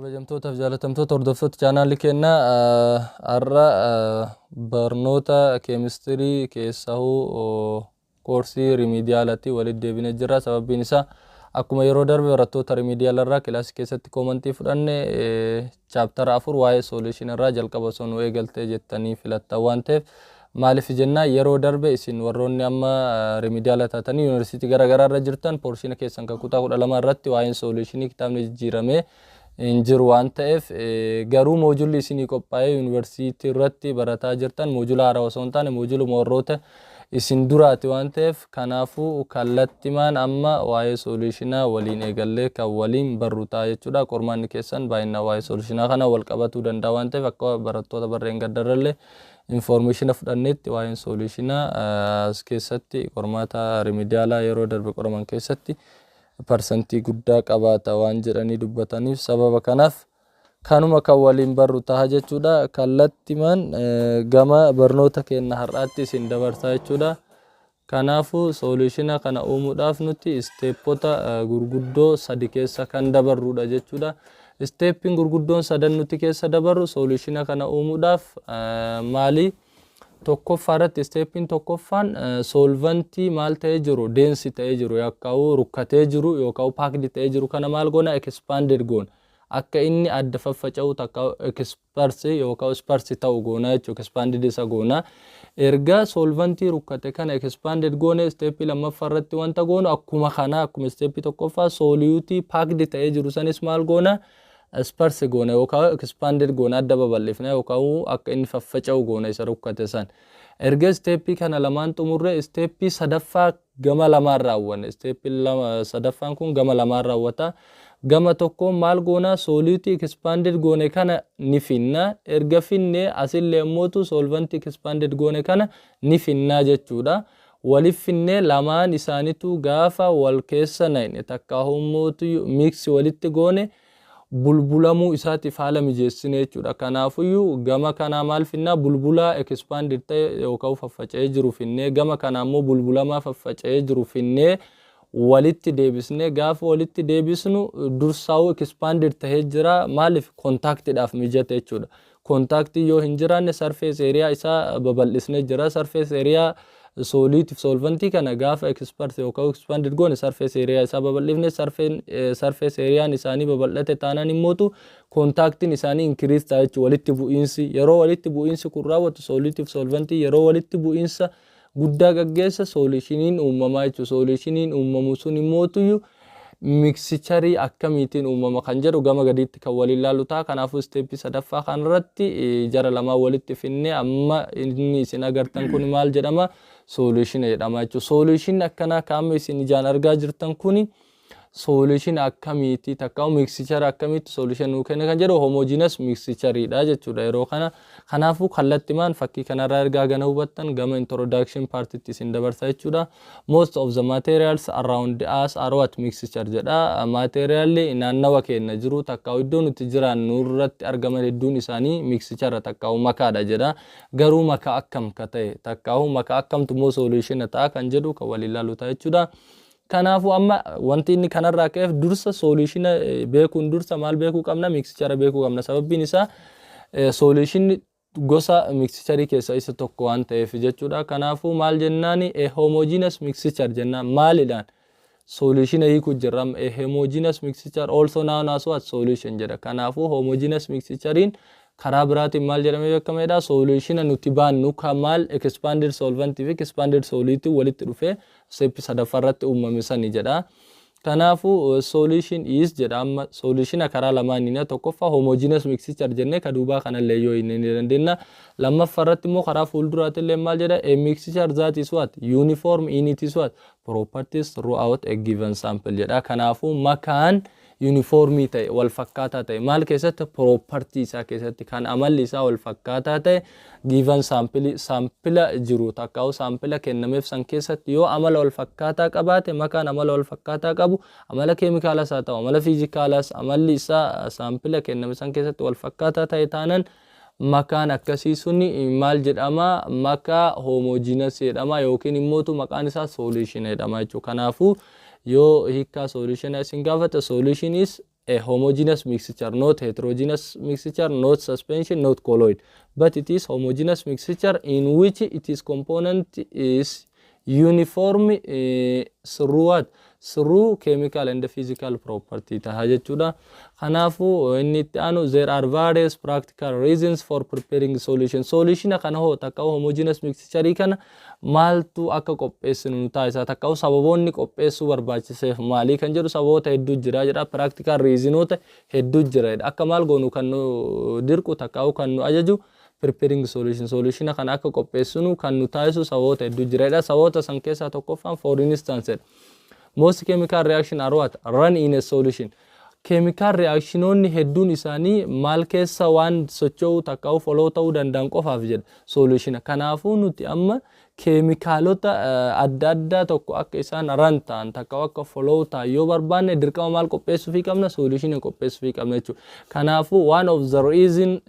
Kabajamtootaaf jaalatamtoota hordoftoota chaanaalii keenyaa, har'a barnoota keemistirii keessahuu koorsii remedialatti walitti deebinee jira. Sababbiin isaa akkuma yeroo darbe barattoota remedial irraa kilaasii keessatti commentii fudhanne, chaptera 4 waa'ee solution irraa jalqaba osoo nu eegaltee jettanii filattan waan ta'eef. Maaliif jennaan, yeroo darbe isin warroonni amma remediala taatanii yuunivarsiitii garaagaraa irra jirtan portiona keessan kan kutaa 12 irratti waa'een solutionii kitaabni jijjiiramee hin jiru waan ta'eef, garuu modulli isinii qophaa'ee yuunivarsiitii irratti barataa jirtan modula haaraa osoo hin taane moduluma warroota isin duraati waan ta'eef, kanaafuu kallattimaan amma waa'ee solutionaa waliin eegallee kan waliin barru ta'a jechuudha. Qormaanni keessan baay'inaan waa'ee solutionaa kana wal qabatuu danda'a waan ta'eef, akka barattoota barreen gaddarrallee informationa fudhannetti waa'een solutionaa as keessatti qormaata remedialaa yeroo darbe qoraman keessatti percentii guddaa qabaata waan jedhanii dubbataniif, sababa kanaaf kanuma kan waliin barru ta'a jechuudha. Kallattimaan gama barnoota keenya har'aatti isin dabarsaa jechuudha. Kanaafuu solutiona kana uumuudhaaf nuti stepota gurguddoo sadi keessa kan dabarrudha jechuudha. Steppiin gurguddoon sadan nuti keessa dabarru solutiona kana uumuudhaaf maali? Tokkoffaa irratti, steppiin tokkoffaan, solventii maal ta'ee jiru, dense ta'ee jiru yookaan rukkatee jiru yookaan packed ta'ee jiru kana maal goona? Expanded goona. Akka inni adda faffaca'u takka disperse yookaan disperse ta'u goona jechuudha. Expanded isa goona. Erga solventii rukkate kana expanded goone, steppii lammaffaa irratti wanta goonu akkuma kana, akkuma steppii tokkoffaa, soluteii packed ta'ee jiru sanis maal goona? Disperse goona yookaan expanded goona, adda babal'ifna yookaan akka inni faffaca'u goona isa rukkate san. Erga steppii kana lamaan xumurre, steppii sadaffaa gama lamaan raawwanne. Steppii lama sadaffaan kun gama lamaan raawwata. Gama tokkoon maal goona? Soluteii expanded goone kana ni finna. Erga finne asillee immootu solventii expanded goone kana ni finnaa jechuudha. Walif finnee lamaan isaanitu gaafa wal keessa naqne takka immootu mix walitti goone, bulbulamuu isaatiif haala mijeessine jechuudha. Kanaafuyyuu gama kanaa maal finnaa? Bulbulaa expanded ta'e yookaan faffaca'ee jiru finnee, gama kanaa immoo bulbulamaa faffaca'ee jiru finnee walitti deebisnee, gaafa walitti deebisnu dursaa'uu expanded tahee jira. Maaliif? Contactiidhaaf mijate jechuudha. Contactii yoo hin jiraanne, surface area isaa babal'isnee jira. Surface area soluteiif solventii kana gaafa disperse yookaan expanded goone, surface area isaa babal'ifne. Surface areaan isaanii babal'ate taanaan immootu contactiin isaanii increase ta'a jechuudha. Walitti bu'iinsi, yeroo walitti bu'iinsi kun raawwatu, soluteiif solventii yeroo walitti bu'iinsa guddaa gaggeessa, solutioniin uumamaa jechuudha. Solutioniin uumamu sun immootuyyuu mixtureii akkamiitiin uumama kan jedhu gama gadiitti kan waliin ilaallu ta'a. Kanaafuu steppii sadaffaa kanarratti jara lamaan walitti finnee amma inni isin agartan kun maal jedhama? Solutiona jedhama jechuudha. Solutionni akkanaa kan amma isin ijaan argaa jirtan kuni solution akkamiiti takka mixture akkamitti solution nuu kenna kan jedhu homogeneous mixtureiidha jechuudha yeroo kana. Kanaafuu kallattimaan fakkii kanarraa ergaa gana hubattan gama introduction partitti isin dabarsa jechuudha. Most of the materials around us are what? Mixture jedha. Materialli naannawa keenya jiru takka iddoo nuti jiraannu irratti argaman hedduun isaanii mixture takka makaadha jedha. Garuu makaa akkam ka ta'e takka makaa akkamtu immoo solution ta'a kan jedhu kan waliin ilaalu ta'a jechuudha. Kanaafuu amma wanti inni kanarraa ka'eef, dursa solutiona beekuun dursa maal beekuu qabna? Mixture beekuu qabna. Sababbiin isaa solutionni gosa mixtureii keessaa isa tokko waan ta'eef jechuudha. Kanaafuu maal jennaani? A homogeneous mixture jennaan maalidhaan? Solutiona hiikuu jirra. A homogeneous mixture also known as what? Solution jedha. Kanaafuu homogeneous mixturein karaa biraatiin maal jedhamee beekameedha? Solutiona nuti baannu kan maal, expanded solvent fi expanded solute walitti dhufee step sadaffaa irratti uumame sani jedha. Kanaafuu solution is jedha. Amma solutiona karaa lamaaniin, tokkoffaa homogeneous mixture jennee ka duubaa kanallee yoo inni ni dandeenya. Lammaffaa irratti immoo karaa fuulduraatti illee maal jedha? A mixture that is what? Uniform in its what? Properties throughout a given sample jedha. Kanaafuu makaan uniformii ta'e, wal fakkaataa ta'e, maal keessatti? Property isaa keessatti kan amalli isaa wal fakkaataa ta'e, given sample, samplea jiru takkaa'u samplea kennameef san keessatti yoo amala wal fakkaataa qabaate, makaan amala wal fakkaataa qabu, amala keemikaalas haa ta'u amala fiizikaalaas, amalli isaa samplea kenname san keessatti wal fakkaataa ta'e taanan, makaan akkasii suni maal jedhama? Makaa homogeneous jedhama yookiin immootu maqaan isaa solution jedhama jechuudha. Kanaafuu yoo hiikkaa solution isin gaafata, solution is A homogeneous mixture, not heterogeneous mixture, not suspension, not colloid, but it is homogeneous mixture in which its component is uniform through what? Through chemical and physical property taha jechuudha. Kanaafuu inni itti aanu, there are various practical reasons for preparing solution. Solution kana hoo, takka homogeneous mixture kana maaltu akka qopheessinu nu taasisa, takka sababoonni qopheessuu barbaachiseef maalii kan jedhu, sababoota hedduu jira jedha. Practical reasonoota hedduu jira jedha. Akka maal goonu kan nu dirqu, takka kan nu ajaju, preparing solution, solution kana akka qopheessinu kan nu taasisu sababoota hedduu jira jedha. Sababoota san keessaa tokkoffaan, for instance jedha, most chemical reaction are what? Run in a solution. Chemical reactionoonni hedduun isaanii maal keessa waan socho'uu, takka follow ta'uu danda'an qofaaf jedha? Solution. Kanaafuu nuti amma keemikaalota adda addaa tokko akka isaan run ta'an, takka akka follow ta'an yoo barbaanne, dirqama maal qopheessuufii qabna? Solution qopheessuufii qabna jechuudha. Kanaafuu one of the reason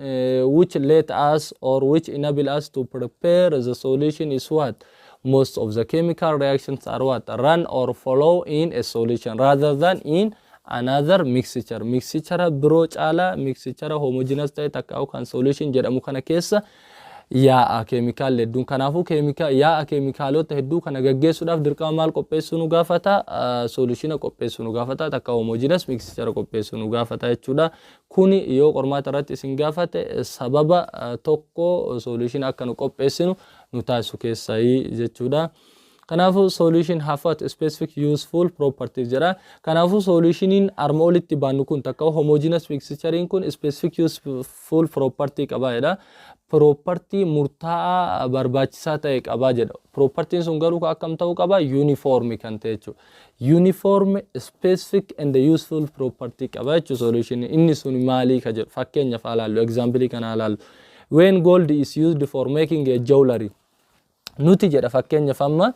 which let us or which enable us to prepare the solution is what? Most of the chemical reactions are what? Run or follow in a solution rather than in another mixture. Mixture biroo caalaa mixture homogeneous ta'e, takka kan solution jedhamu kana keessa yaa'a keemikaalli hedduun. Kanaafuu yaa'a keemikaalota hedduu kana gaggeessuudhaaf dirqama maal qopheessuu nu gaafata? Solutiona qopheessuu nu gaafata, takka homogeneous mixture qopheessuu nu gaafata jechuudha. Kuni yoo qormaata irratti isin gaafate, sababa tokko solutiona akka nu qopheessinu nu taasisu keessaayi jechuudha. Kanaafuu solution have what? Specific useful properties jedha. Kanaafuu solutioniin arma olitti baannu kun, takka homogeneous mixturein kun, specific useful property qaba jedha. Property murtaa'aa barbaachisaa ta'e qaba jedha. Propertyin sun garuu akkam ta'uu qaba? Uniform kan ta'e jechuudha. Uniform, specific and useful property qaba jechuudha solution. Inni sun maalii ka jedhu fakkeenyaaf haa ilaallu, example kana haa ilaallu. When gold is used for making a jewelry, nuti jedha, fakkeenyaaf amma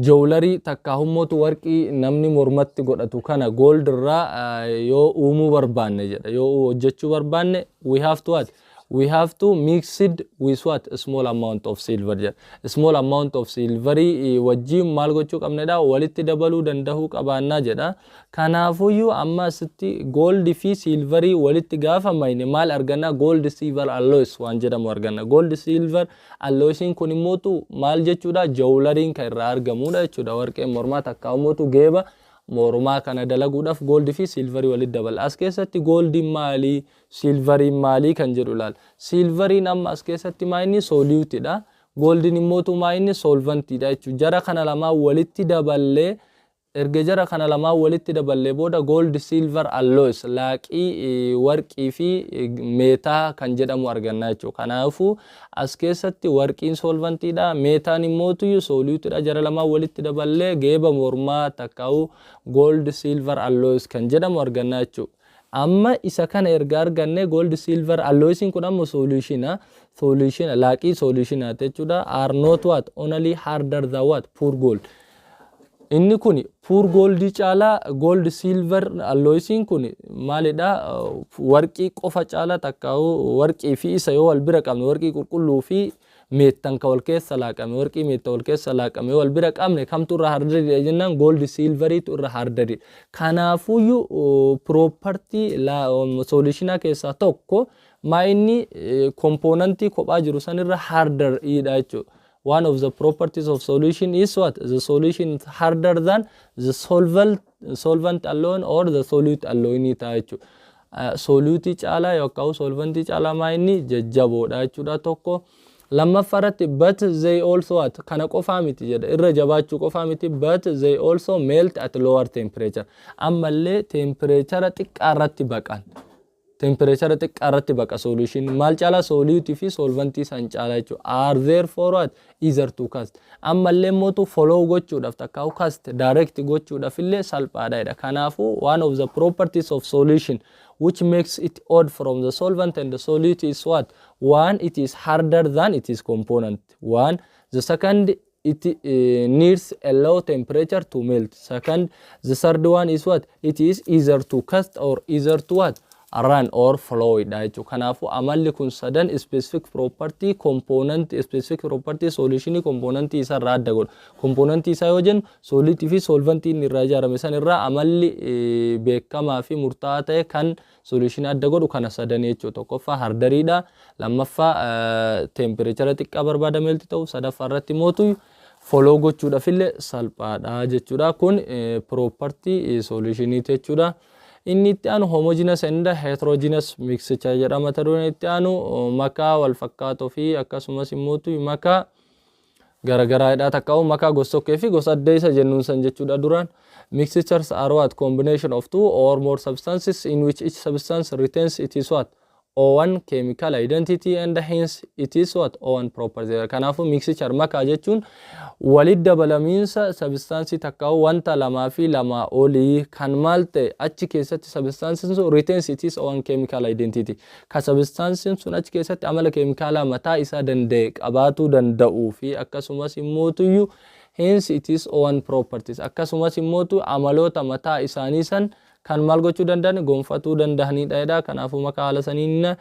jewelry, takka hummootu warqii namni mormatti godhatu kana gold irraa yoo uumuu barbaanne jedha, yoo hojjechuu barbaanne, we have to what? We have to mix it with what? Small amount of silver jedha. Small amount of silver wajjin maal gochuu qabnedha? Walitti dabaluu danda'uu qabaannaa jedha. Kanaafuyyuu amma asitti gold fi silverii walitti gaafa mayne maal arganna? Gold silver alloys waan jedhamu arganna. Gold silver alloysiin kun immootu maal jechuudha? Jewelryn kan irraa argamudha jechuudha. Warqeen mormaa, takka immootu geeba mormaa kana dalaguudhaaf gold fi silverii walitti dabala. As keessatti goldiin maalii, silveriin maalii kan jedhu ilaala. Silveriin amma as keessatti maa inni? Soluteiidha. Goldiin immootu maa inni? Solventiidha jechuudha. Jara kana lamaan walitti daballee, erga jara kana lamaan walitti daballee booda, gold silver alloys, laaqii warqii fi meetaa kan jedhamu arganna jechuudha. Kanaafuu as keessatti warqiin solventiidha, meetaan immootu soluteiidha. Jara lamaan walitti daballee geeba mormaa, takkaa'u gold silver alloys kan jedhamu arganna jechuudha. Amma isa kana erga arganne, gold silver alloysiin kun amma solutiona, solution, laaqii solutionaati jechuudha. Are not what? Only harder than what? Pure gold. Inni kun pure goldii caalaa, gold silver alloysiin kun maalidha? Warqii qofa caalaa, takkaa'u warqii fi isa yoo wal bira qabne, warqii qulqulluu fi meettan ka wal keessa laaqame, warqii meetta wal keessa laaqame wal bira qabne, kamtu irra harderiidha jennaan, gold silveriitu irra harderiidha. Kanaafuyyuu property solutionaa keessaa tokko maa inni? Componentii kophaa jiru sanirra harderiidha jechuudha. One of the properties of solution is what? The solution is harder than the solvent alone or the solute alone ta'a jechuudha. Soluteii caalaa yookaan solventii caalaa maa inni? Jajjaboodha jechuudha tokko. Lammaffaa irratti, but they also what? Kana qofaa miti jedha, irra jabaachuu qofaa miti, but they also melt at lower temperature. Ammallee temperature xiqqaa irratti baqan. Temperature xiqqaa irratti baqa solution. Maal caalaa? Soluteii fi solventii san caalaa jechuudha. Are therefore what? Easier to cast. Ammallee mootu follow gochuudhaaf, takkaa'u cast direct gochuudhaaf illee salphaadha jedha. Kanaafuu one of the properties of solution which makes it odd from the solvent and the solute is what? One, it is harder than its component. One, the second, it needs a low temperature to melt. Second, the third one is what? It is easier to cast or easier to what? Run or flow dha jechuudha. Kanaafuu amalli kun sadan specific property component, specific property solution component isaa irraa adda godha. Component isaa yoo jennu, solute fi solvent inni irraa ijaarame san irraa amalli beekamaa fi murtaa'aa ta'e kan solution adda godhu kana sadan jechuudha. Tokkoffaa harderiidha. Lammaffaa temperature xiqqaa barbaada melt ta'u. Sadaffaa irratti mootu flow gochuudhaaf illee salphaadha jechuudha. Kun property solutioniiti jechuudha. Inni itti aanu homogeneous and heterogeneous mixture jedhama. Mata dureen itti aanu makaa wal fakkaatoo fi akkasumas immoo makaa garagaraadha. Takkaa'u makaa gosa tokkee fi gosa adda isa jennuun san jechuudha duraan. Mixtures are what? Combination of two or more substances in which each substance retains its what? Own chemical identity and hence it is what? Own property. Kanaafuu mixture, makaa jechuun walitti dabalamiinsa substaansii takkaa'u wanta lamaa fi lamaa olii kan maal ta'e achi keessatti substaansiin sun retains its own chemical identity. Ka substaansiin sun achi keessatti amala keemikaalaa mataa isaa danda'e qabaatuu danda'uu fi akkasumas immootuyyuu hence it is own properties, akkasumas immootu amaloota mataa isaanii san kan maal gochuu danda'an, gonfatuu danda'anidha jedha. Kanaafuu makaa haala saniin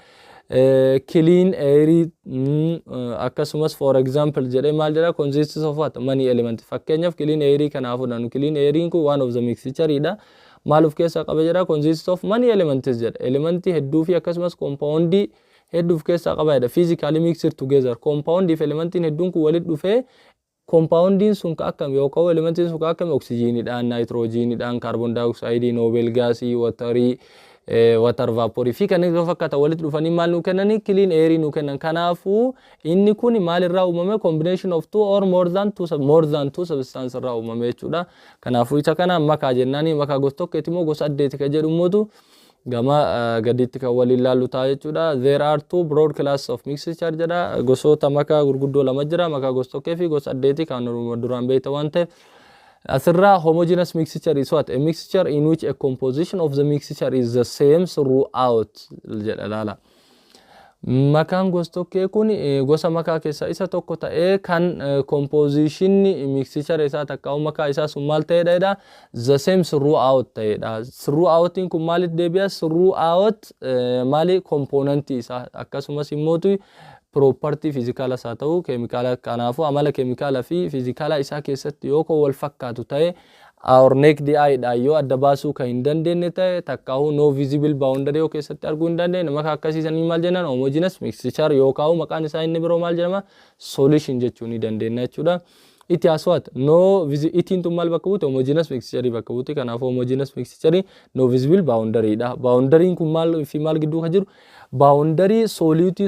clean airii akkasumas for example jedhee maal jedha? Consists of what? Many element. Fakkeenyaaf clean airii kanaa fudhannu. Clean airiin kun one of the mixture dha. Maal of keessaa qaba jedha? Consists of many elements jedha. Elementii hedduu fi akkasumas compoundii hedduu of keessaa qaba jedha. Physically mixed together, compoundii fi elementiin hedduun kun walitti dhufee compoundiin sun ka akkam yookaan elementiin sun ka akkam oksijiiniidhaan, naayitiroojiiniidhaan, kaarboon daayoksayidii, noble gasii, waterii, water vaporii fi kanneen kana fakkaatan walitti dhufanii maal nuu kennanii? Clean airii nuu kennan. Kanaafuu inni kun maal irraa uumame? Combination of two or more than two substance irraa uumame jechuudha. Kanaafuu isa kana makaa jennaani. Makaa gosa tokkeeti immoo gosa addeeti kan jedhu immoo gama gaditti kan waliin ilaallu ta'a jechuudha. There are two broad class of mixture jedha. Gosoota makaa gurguddoo lama jira. Makaa gosa tokkee fi gosa addeeti kan duraan beekta waan ta'eef. Asirraa homogeneous mixture is what? A mixture in which a composition of the mixture is the same throughout jedha laala. Makaan gosa tokkee kun gosa makaa keessaa isa tokko ta'ee kan compositionni mixture isaa takka makaa isaa sun maal ta'edha jedha? The same throughout ta'edha. Throughout kun maalitti deebi'a? Throughout maali? Componentii isaa akkasumas immootu property fiizikaalas haa ta'u keemikaala. Kanaafuu amala keemikaala fi fiizikaala isaa keessatti yoo kan wal fakkaatu ta'e, our naked eye dhaan yoo adda baasuu kan hin dandeenye ta'e, takkaa'uu no visible boundary yoo keessatti arguu hin dandeenye, maka akkasiisanii maal jennaan? Homogeneous mixture yookaan maqaan isaa inni biroo maal jedhama? Solution jechuu ni dandeenya jechuudha. It has what? No, itiin tun maal bakka buute? Homogeneous mixture bakka buute. Kanaafuu homogeneous mixture no visible boundary dha. Boundary kun maal fi maal gidduu kan jiru? Boundary solutii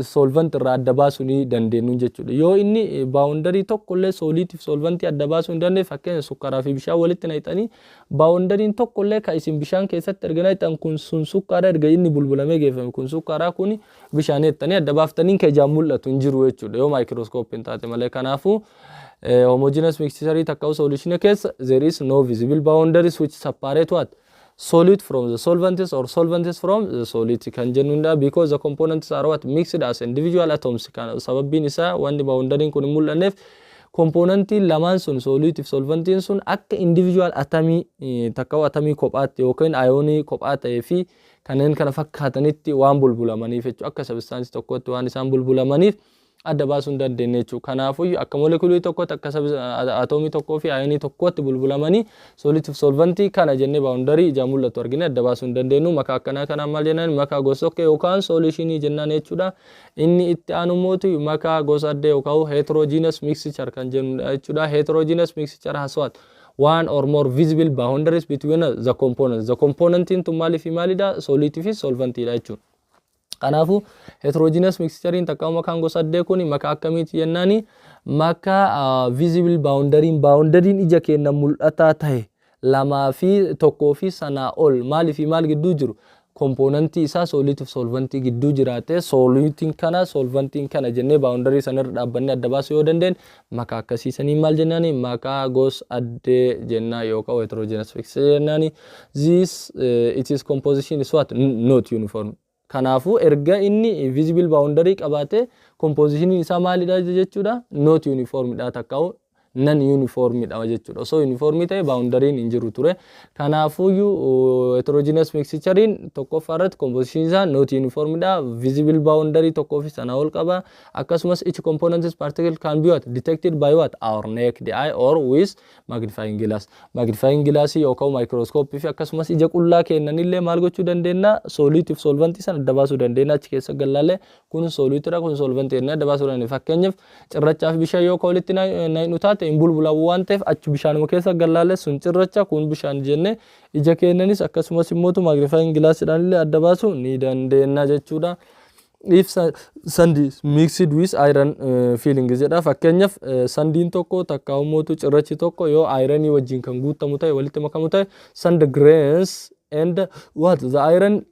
solvent irraa adda baasuu ni dandeenyu jechuudha. Yoo inni boundary tokkollee solutii fi solventii adda baasuu hin dandeenye, fakkeenya sukkaaraa fi bishaan walitti naqxanii, boundaryn tokkollee kan isin bishaan keessatti erga naqxan kun sun sukkaara, erga inni bulbulamee geeffame kun sukkaaraa, kun bishaan jettanii adda baaftanii kan ijaan mul'atu hin jiru jechuudha yoo maayikirooskoopiin taate malee. Kanaafuu homogeneous mixture takka solution keessa there is no visible boundaries which separate what? Solute from the solvents or solvents from the solute kan jennudha, because the components are what? Mixed as individual atoms. Kan sababbiin isaa wanni boundaryn kun hin mul'anneef componentiin lamaan sun, solute fi solventiin sun, akka individual atomii takka atomii kophaatti yookiin ayoonii kophaa ta'ee fi kanneen kana fakkaatanitti waan bulbulamaniif jechuudha. Akka substaansii tokkotti waan isaan bulbulamaniif adda baasuu hin dandeenye jechuudha. Kanaafuu akka molekulii tokkotti, akka atoomii tokkoo fi ayoonii tokkotti bulbulamanii solute fi solventii kana jennee boundary ijaan mul'atu argine adda baasuu hin dandeenyu. Makaa akkanaa kanaan maal jennaan? Makaa gosa tokko yookaan solutionii jennaan jechuudha. Inni itti aanu mootu makaa gosa adda yookaan heterogeneous mixture kan jennudha jechuudha. Heterogeneous mixture has what? One or more visible boundaries between the components. The componentiin tun maalii fi maalidha? Solute fi solventiidha jechuudha. Kanaafuu heterogeneous mixturein takka makaan gosa addee kun makaa akkamiiti jennaani? Makaa visible boundaryn, boundaryn ija keenya mul'ataa ta'e lamaa fi tokkoo fi sanaa ol maalii fi maal gidduu jiru? Componentii isaa solute fi solventii gidduu jiraate, solutiin kana, solventiin kana jennee boundary sanarra dhaabbannee adda baasuu yoo dandeenye, makaa akkasiisanii maal jennaani? Makaa gos addee jennaa yookaan heterogeneous mixture jennaani. This it is composition is what? Not uniform. Kanaafuu erga inni visible boundary qabaate, composition isaa maalidha jechuudha? Not uniform dha takkaa'u. Non uniformidha jechuudha. Osoo uniformii ta'e boundaryn hin jiru ture. Kanaafuyyuu heterogeneous mixturein tokkoffaa irratti composition isaa not uniformidha. Visible boundary tokkoo fi sanaa ol qaba. Akkasumas each component particle can be what? Detected by what? Our naked eye or with magnifying glass. Magnifying glass yookaan microscope fi akkasumas ija qullaa kennanillee maal gochuu dandeenya? Solute fi solventii sana adda baasuu dandeenya. Achi keessa gallaallee kun solutedha, kun solventii jennee adda baasuu dandeenya. Fakkeenyaaf, cirrachaa fi bishaan yoo walitti naqnu taate hin bulbulamu waan ta'eef, achi bishaanuma keessa gallaallee sun cirracha, kun bishaan jennee ija kennanis akkasumas immoo magnifying glassdhaan illee adda baasuu ni dandeenya jechuudha. If sand is mixed with iron filling jedha. Fakkeenyaaf, sandiin tokko takka immoo cirrachi tokko yoo ironii wajjin kan guutamu ta'e, walitti makamu ta'e, sand grains and what? The iron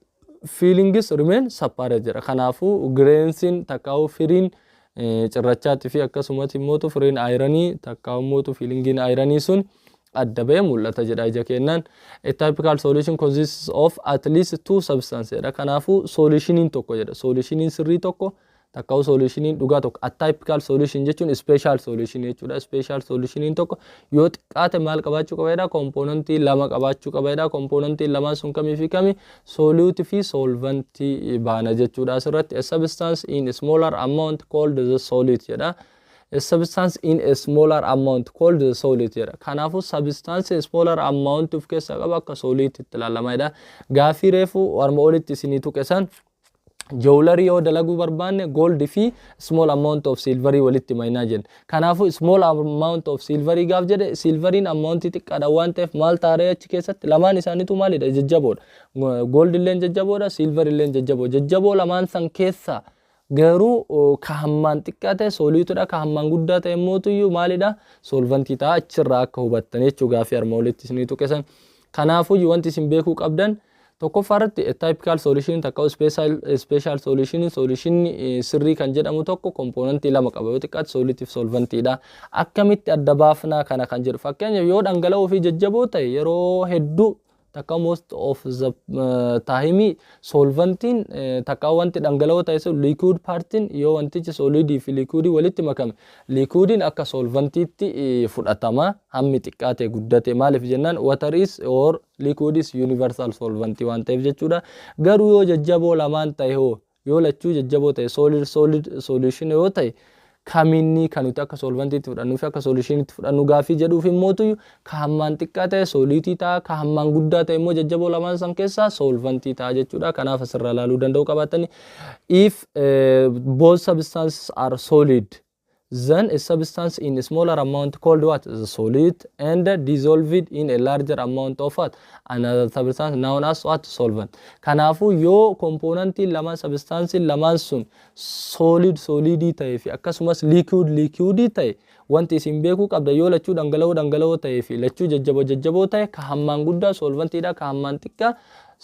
fillings remain separate jedha. Kanaafuu grainsiin takka firiin cirrachaatti fi akkasumas immoo firiin ironii takka immoo fillingiin ironii sun adda ba'ee mul'ata jedha ija kennaan. A typical solution consists of at least two substances jedha. Kanaafuu solutioniin tokko jedha. Solutioniin sirrii tokko takka solutioniin dhugaa tokko. A typical solution jechuun special solution jechuudha. Special solutioniin tokko yoo xiqqaate maal qabaachuu qaba jedha? Componentii lama qabaachuu qaba jedha. Componentiin lamaan sun kamii fi kami? Solute fi solventii baana jechuudha. Asirratti a substance in smaller amount called the solute jedha. A substance in a smaller amount called the solute jedha. Kanaafuu substance in smaller amount of keessaa qaba akka solute itti ilaalama jedha. Gaafii reefu warma olitti isinii tuqe san, jewelry yoo dalaguu barbaanne gold fi small amount of silverii walitti maynaa jenna. Kanaafuu small amount of silverii gaaf jedhe, silveriin amount xiqqaadha waan ta'eef maal taaree achi keessatti? Lamaan isaaniitu maalidha? Jajjaboodha. Gold illeen jajjaboodha, silver illeen jajjaboo. Jajjaboo lamaan san keessaa garuu ka hammaan xiqqaa ta'e solutedha, ka hammaan guddaa ta'e immoo maalidha? Solventii ta'a. Achirraa akka hubattan jechuu gaafii arma olitti isinii tuqe san. Kanaafuu wanti isin beekuu qabdan tokkoffaa irratti typical solution takka special solution, solution sirrii kan jedhamu tokko componentii lama qaba yoo xiqqaate, solute fi solventiidha. Akkamitti adda baafnaa kana kan jedhu, fakkeenyaaf yoo dhangala'oo fi jajjaboo ta'e, yeroo hedduu takka most of the time solventiin takka wanti dhangala'oo ta'e sun liquid partiin, yoo wantichi solidii fi liquidii walitti makame, liquidiin akka solventiitti fudhatama hammi xiqqaa ta'e guddate. Maaliif jennaan, water is or liquid is universal solventii waan ta'eef jechuudha. Garuu yoo jajjaboo lamaan ta'e hoo, yoo lachuu jajjaboo ta'e, solid solid solution yoo ta'e, kaminni kan nuti akka solventiitti fudhannuu fi akka solutioniitti fudhannu gaafii jedhuuf immootu, ka hammaan xiqqaa ta'e solutii ta'a, ka hammaan guddaa ta'e immoo jajjaboo lamaan san keessaa solventii ta'a jechuudha. Kanaaf asirraa ilaaluu danda'u qabaatani. If both substances are solid, then a substance in a smaller amount called what? The solute and dissolved in a larger amount of what? Another substance known as what? Solvent. Kanaafuu yoo componentiin lamaan, substancein lamaan sun solid solidii ta'e fi akkasumas liquid liquidii ta'e, wanti isin beekuu qabda, yoo lachuu dhangala'oo dhangala'oo ta'e fi lachuu jajjaboo jajjaboo ta'e, ka hammaan guddaa solventiidha, ka hammaan xiqqaa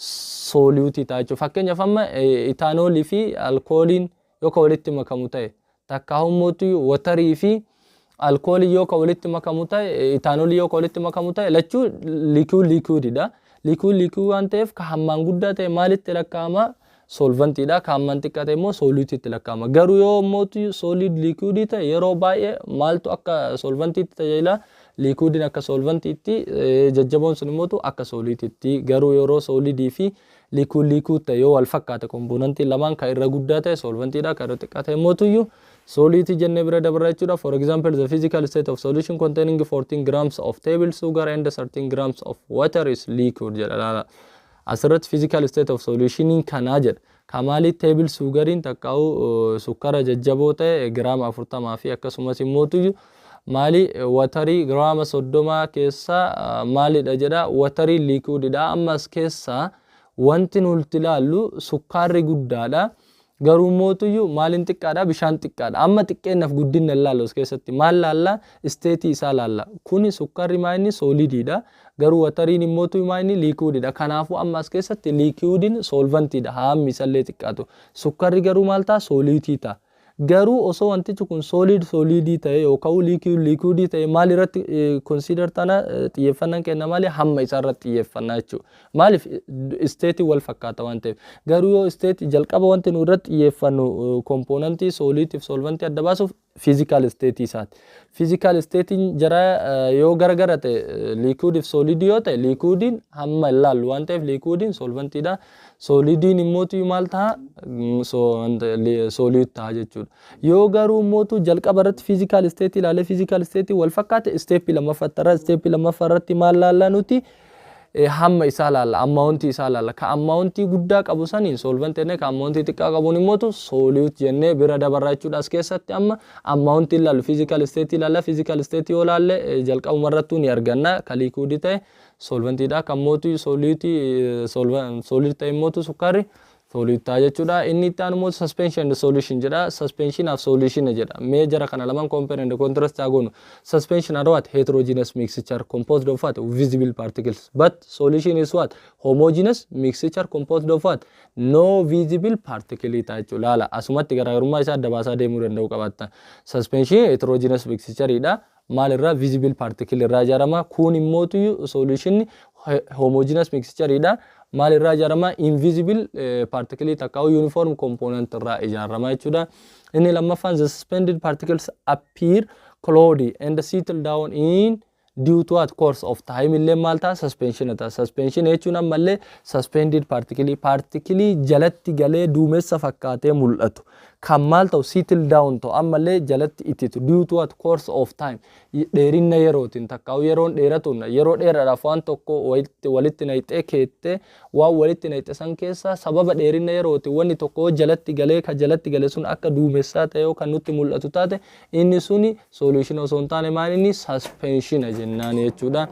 solutii ta'a jechuudha. Fakkeenyaaf, amma ethanolii fi alkooliin yoo ka walitti makamu ta'e, takka humootu waterii fi alkoolii yoo ka walitti makamu ta'e, ethanolii yoo ka walitti makamu ta'e, lachuu liquid liquididha. Liquid liquid waan ta'eef, ka hammaan guddaa ta'e maalitti lakkaa'ama? Solventiidha. Ka hammaan xiqqaa ta'e immoo solutiitti lakkaa'ama. Garuu yoo mootu solid liquidii ta'e, yeroo baay'ee maaltu akka solventiitti tajaajila? Liquidiin akka solventiitti, jajjaboon sun immoo akka solutiitti. Garuu yeroo solidii fi liquid liquid ta'e, yoo wal fakkaate componentiin lamaan, kan irra guddaa ta'e solventiidha, kan irra xiqqaa ta'e immoo solutii jennee bira dabarra jechuudha. For example, the physical state of solution containing 14 grams of table sugar and 13 grams of water is liquid jedha. Laala. Asirratti physical state of solution kanaa jedha. Kamaali? Table sugariin takkaa'u sukkara jajjaboo ta'e giraama 40 fi akkasumas immoo maali? Waterii giraama 30 keessa maalidha jedha? Waterii liquididha. Ammas keessaa wanti nuti ilaallu sukkaarri guddaadha. Garuu mootuyyuu maaliin xiqqaadha? Bishaan xiqqaadha. Amma xiqqeennaaf guddina ilaallu as keessatti maal laalla? Stateii isaa laalla. Kuni sukkaarri maa inni? Solidiidha. Garuu wateriin immootu maa inni? Liquididha. Kanaafuu amma as keessatti liquidiin solventiidha. Hammi isallee xiqqaatu. Sukkaarri garuu maal ta'a? Solutii ta'a. Garuu osoo wantichi kun solid solidii ta'e yookaan liquid liquidii ta'e, maal irratti consider tana xiyyeeffannaan kenna? Maali? Hamma isaa irratti xiyyeeffannaa jechuudha. Maaliif? Stateii wal fakkaata waan ta'eef. Garuu yoo stateii jalqaba wanti nu irratti xiyyeeffannu componentii solutii fi solventii adda baasuuf Physical state isaati. Physical state jara yoo garagara ta'e, liquid fi solid yoo ta'e, liquidiin hamma ilaallu waan ta'eef liquidiin solventiidha. Solidiin immootu maal ta'a? Solid ta'a jechuudha. Yoo garuu immootu jalqaba irratti physical state ilaalee physical state wal fakkaate, step lammaffaa step lammaffaa irratti maal laalla nuti? Hamma isaa laalla, amountii isaa laalla. Ka amountii guddaa qabu saniin solvent jennee, ka amountii xiqqaa qabuun immootu solute jennee bira dabarra jechuudha. As keessatti amma amountii ilaallu, physical state ilaalla. Physical state yoo laalle, jalqabuma irrattuu ni arganna. Ka liquidii ta'e solventiidha, kan mootu solutii solid ta'e immootu sukkaarri solute ta'a jechuudha. Inni itti aanu immoo suspension and solution jedha. Suspension of solution jedha. Mee jara kana lamaan compare and contrast haa goonu. Suspension are what? Heterogeneous mixture composed of what? Visible particles. But solution is what? Homogeneous mixture composed of what? No visible particle ta'a jechuudha. Laala, asumatti garaagarummaa isaa adda baasaa deemuu danda'u qabaatta. Suspension heterogeneous mixture dha. Maal irraa? Visible particle irraa ijaarama. Kun immootu solution homogeneous mixture dha. Maal irraa ijaarama? Invisible particle takka uniform component irraa ijaarama jechuudha. Inni lammaffaan, the suspended particles appear cloudy and settle down in due to what? Course of time. Illee maal ta'a? Suspension ta'a. Suspension jechuun ammallee suspended particle, particle jalatti galee duumessa fakkaatee mul'atu kan maal ta'u? Settle down ta'u, ammallee jalatti ittitu due to what? Course of time, dheerinna yerootiin takkaa'u. Yeroon dheeratuun, yeroo dheeraadhaaf waan tokko walitti naqxee keettee, waan walitti naqxe san keessa sababa dheerinna yerootiin wanni tokko jalatti galee, ka jalatti gale sun akka duumessaa ta'e yoo kan nutti mul'atu taate, inni suni solution osoo hin taane maal inni? Suspension jennaan jechuudha.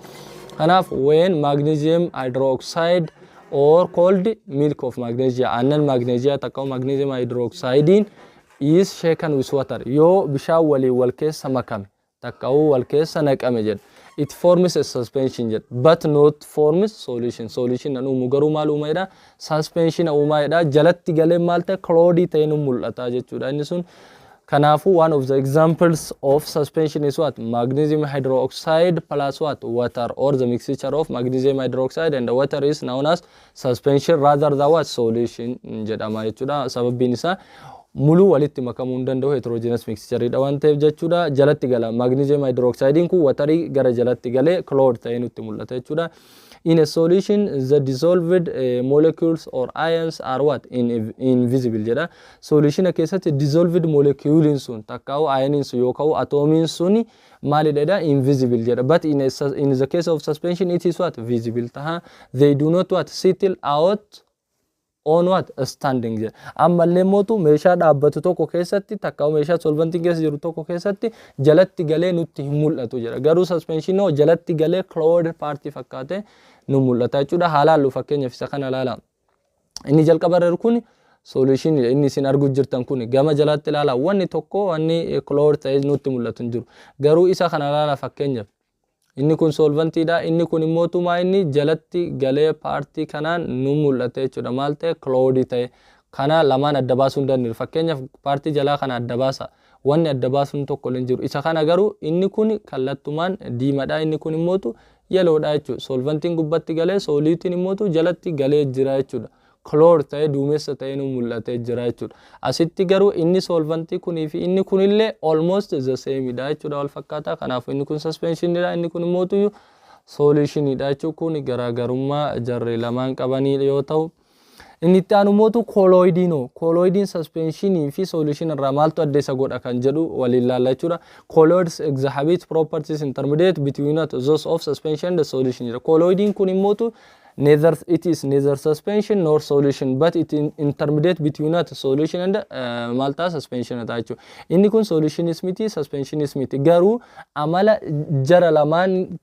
Kanaaf when magnesium hydroxide or called milk of magnesia, aannan magnesia takka magnesium hydroxidein is shaken with water, yoo bishaan waliin wal keessa makame takka wal keessa naqame jedha, it forms a suspension jedha, but not forms solution. Solution nan uumu, garuu maal uuma jedha? Suspension uumaa jedha. Jalatti galee maal ta'e? Cloudy ta'e nu mul'ata jechuudha inni sun. Kanaafuu one of the examples of suspension is what? Magnesium hydroxide plus what? Water, or the mixture of magnesium hydroxide and the water is known as suspension rather than what? Solution jedhama jechuudha. Sababbiin isaa muluu walitti makamuu hin danda'u, heterogeneous mixture dha waan ta'eef jechuudha. Jalatti gala magnesium hydroxide kun, waterii gara jalatti galee cloud ta'ee nutti mul'ata jechuudha. In a solution, the dissolved molecules or ions are what? Invisible jedha. Solution keessatti dissolved molecules sun takkaa'u ioniin sun yookaan atomiin sun maalidha jedha? Invisible jedha. But in the case of suspension, it is what? Visible taha. They do not what? Settle out on what? Standing jedha. Ammallee mootu meeshaa dhaabbatu tokko keessatti takka meeshaa solventiin keessa jiru tokko keessatti jalatti galee nutti hin mul'atu jedha. Garuu suspension jalatti galee cloud partii fakkaate nu mul'ata jechuudha. Haa laallu, fakkeenyaaf isa kana ilaala. Inni jalqaba irra kun solution, inni isin arguu jirtan kun gama jalaatti ilaala, wanni tokko wanni cloud ta'ee nutti mul'atu hin jiru. Garuu isa kana ilaala, fakkeenyaaf inni kun solventiidha. Inni kun immoo tumaa inni jalatti galee partii kanaan nu mul'ata jechuudha. Maal ta'e? Cloudy ta'e. Kana lamaan adda baasuu hin dandeenyu. Fakkeenyaaf partii jalaa kana adda baasa. Wanni adda baasuun tokko hin jiru. Isa kana garuu inni kun kallattumaan diimadha. Inni kun immootu yellowdha jechuudha. Solventiin gubbatti galee soluteiin immootu jalatti galee jira jechuudha. Cloud ta'ee, duumessa ta'ee nu mul'atee jira jechuudha. Asitti garuu inni solventii kunii fi inni kunillee almost the same dha jechuudha, wal fakkaataa. Kanaafuu inni kun suspensionidha, inni kun immootu solutionidha jechuudha. Kun garaagarummaa jarri lamaan qabanii yoo ta'u. Inni itti aanu mootu colloidiinoo. Colloidiin suspensionii fi solution irraa maaltu adda isa godha kan jedhu waliin ilaalla jechuudha. Colloids exhibit properties intermediate between those of suspension and solution jedha. Colloidiin kun immootu neither it is neither suspension nor solution, but it in intermediate between that solution and maal ta'a? Suspension ta'a jechuudha. Inni kun solutionis miti, suspensionis miti, garuu amala jara lamaan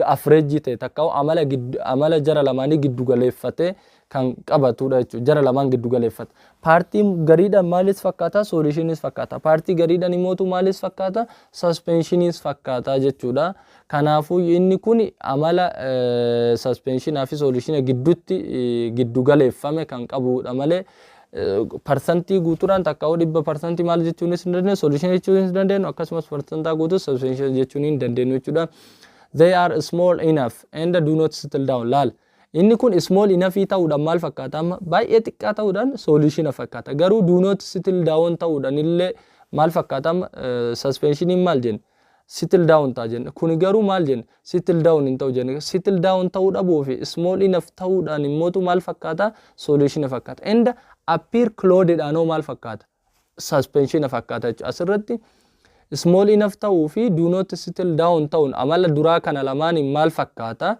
average ta'e takka amala jara lamaanii giddu galeeffatee kan qabatudha jechuudha. Jara lamaan giddu galeeffata. Partii gariidhaan maalis fakkaata? Solutionis fakkaata. Partii gariidhaan immootu maalis fakkaata? Suspensionis fakkaata jechuudha. Kanaafuu inni kun amala suspensionaa fi solutiona gidduutti giddu galeeffame kan qabudha malee parsantii guutuudhaan takka 100% maal jechuunis hin dandeenyu, solution jechuunis hin dandeenyu, akkasumas parsantaa guutuu suspension jechuun hin dandeenyu jechuudha. They are small enough and do not settle down. Laal. Inni kun small enough ta'uudhaan maal fakkaata amma? Baay'ee xiqqaa ta'uudhaan solution fakkaata. Garuu do not settle down ta'uudhaan illee Maal fakkaata amma suspensioniin maal jenne? Settle down ta'a jenne. Kuni garuu maal jenne? Settle down hin ta'u jenne. Settle down ta'uu dhabuu fi small enough ta'uudhaan immootu maal fakkaata? Solution fakkaata. And appear clouded anoo maal fakkaata? Suspension fakkaata jechuudha. Asirratti small enough ta'uu fi do not settle down ta'uun amala duraa kana lamaaniin maal fakkaata?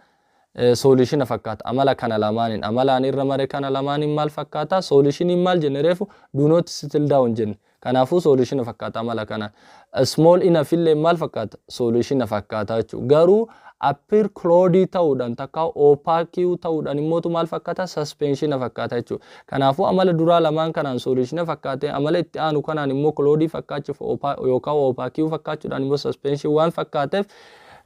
Solution fakkaata. Amala kana lamaaniin, amalaan irra mare kana lamaaniin maal fakkaata? Solutioniin maal jenne reefu? Do not settle down jenne. Kanaafuu solution fakkaata amala kanaan. Small enough illee maal fakkaata? Solution fakkaata jechuudha. Garuu appear cloudy ta'uudhaan takka opaque ta'uudhaan immootu maal fakkaata? Suspension fakkaata jechuudha. Kanaafuu amala duraa lamaan kanaan solution fakkaate, amala itti aanu kanaan immoo cloudy fakkaachuuf yookaan opaque fakkaachuudhaan immoo suspension waan fakkaateef,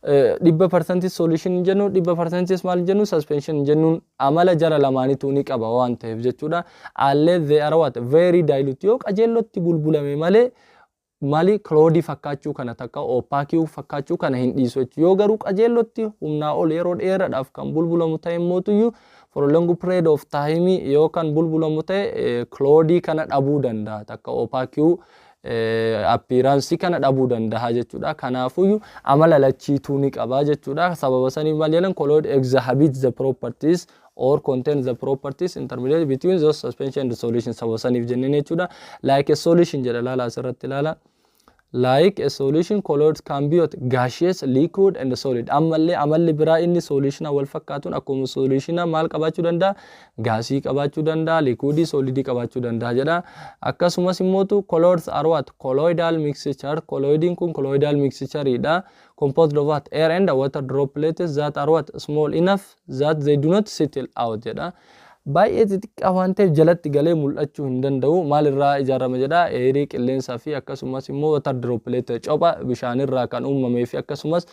100% solution hin jennu, 100% maal jennu, suspension hin jennuun, amala jara lamaanitu ni qaba waan ta'eef jechuudha. Unless they are what? Very dilute. Yoo qajeellotti bulbulame malee mali cloudy fakkaachuu kana takka opaque fakkaachuu kana hin dhiisu jechuudha. Yoo garuu qajeellotti humnaa ol yeroo dheeraadhaaf kan bulbulamu ta'e mootuyyuu, for a long period of time yoo kan bulbulamu ta'e, cloudy kana dhabuu danda'a, takka opaque appearance kana dhabuu danda'a jechuudha. Kanaafuyyuu amala lachiituu ni qaba jechuudha. Sababa saniif maal jedhan? Colloid exhibits the properties or contain the properties intermediate between the suspension and the solution, sababa saniif jenneen jechuudha. Like a solution jedha, laala asirratti ilaala. Like a solution, colloids can be what? Gaseous, liquid and solid. Ammallee amalli biraa inni solution wal fakkaatuun akkuma solution maal qabaachuu danda'a? Gaasii qabaachuu danda'a, liquidii, solidii qabaachuu danda'a jedha. Akkasumas immootu colloids are what? Colloidal mixture. Colloidiin kun colloidal mixture dha. Composed of what? Air and water droplets that are what? Small enough that they do not settle out jedha. Baay'ee xixiqqaa waan ta'eef jalatti galee mul'achuu hin danda'u. Maalirraa ijaarame jedha? Airii, qilleensaa fi akkasumas immoo water droplet, copha bishaanirraa kan uumamee fi akkasumas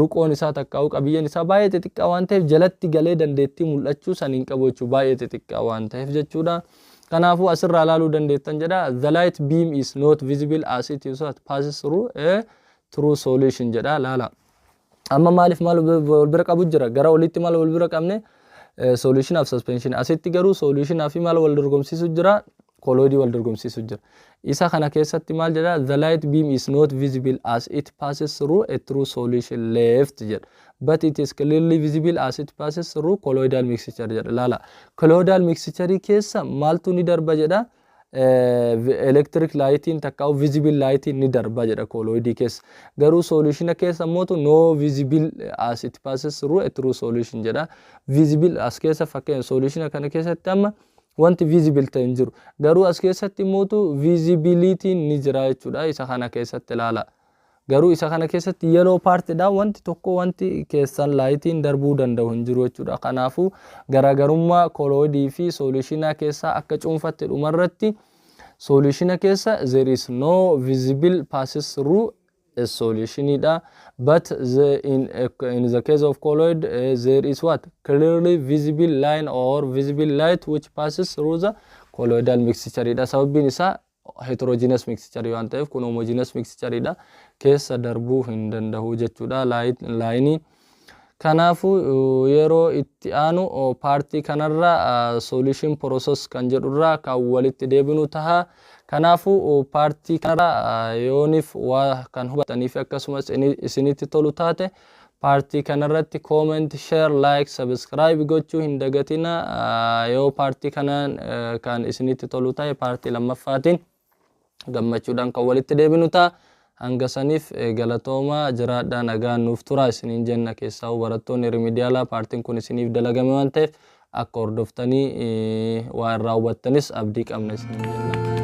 ruqoon isaa takkaa'u qabiyyeen isaa baay'ee xixiqqaa waan ta'eef jalatti galee dandeettii mul'achuu san hin qabu jechuudha. Baay'ee xixiqqaa waan ta'eef jechuudha. Kanaafuu asirraa ilaaluu dandeettan jedha. The light beam is not visible as it is what? Passes through a true solution jedha, laala. Amma maaliif maal wal bira qabu jira? Gara olitti maal wal bira qabne? Solution of suspension. Asitti garuu solution fi maal wal dorgomsiisu jira? Colloidii wal dorgomsiisu jira. Isa kana keessatti maal jedha? The light beam is not visible as it passes through a true solution, left jedha. But it is clearly visible as it passes through colloidal mixture jedha. Laala. Colloidal mixture keessa maaltu ni darba jedha? Electric lightiin takka visible lightiin ni darba jedha colloidii keessa. Garuu solution keessa mootu no visible as it passes through a true solution jedha. Visible as keessa, fakkeenya solution kana keessatti amma wanti visible ta'e hin jiru. Garuu as keessatti mootu visibilityin ni jira jechuudha isa kana keessatti, ilaala. Garuu isa kana keessatti yellow partidha, wanti tokko wanti keessan lightiin darbuu danda'u hin jiru jechuudha. Kanaafuu garaagarummaa colloidii fi solutionaa keessaa akka cuunfatte dhumarratti, solutiona keessa there is no visible passes through a solutionidha. But in the case of colloid, there is what? Clearly visible line or visible light which passes through the colloidal mixture dha. Sababbiin isaa heterogeneous mixture waan ta'eef, kun homogeneous mixture dha, keessa darbuu hin danda'u jechuudha lineii. Kanaafuu yeroo itti aanu partii kanarra solution process kan jedhurraa kan walitti deebinu taha. Kanaafuu partii kanarra yooniif waa kan hubatanii fi akkasumas isinitti tolu taate, partii kanarratti comment, share, like, subscribe gochuu hin dagatina. Yoo partii kanaan kan isinitti tolu ta'e, partii lammaffaatiin gammachuudhaan kan walitti deebinu ta'a. Hanga saniif galatooma, jiraadhaa, nagaan nuuf tura isiniin jenna. Keessaa barattoonni remedialaa partiin kun isiniif dalagame waan ta'eef akka hordoftanii waa irraa hubattanis abdii qabna isiniin jenna.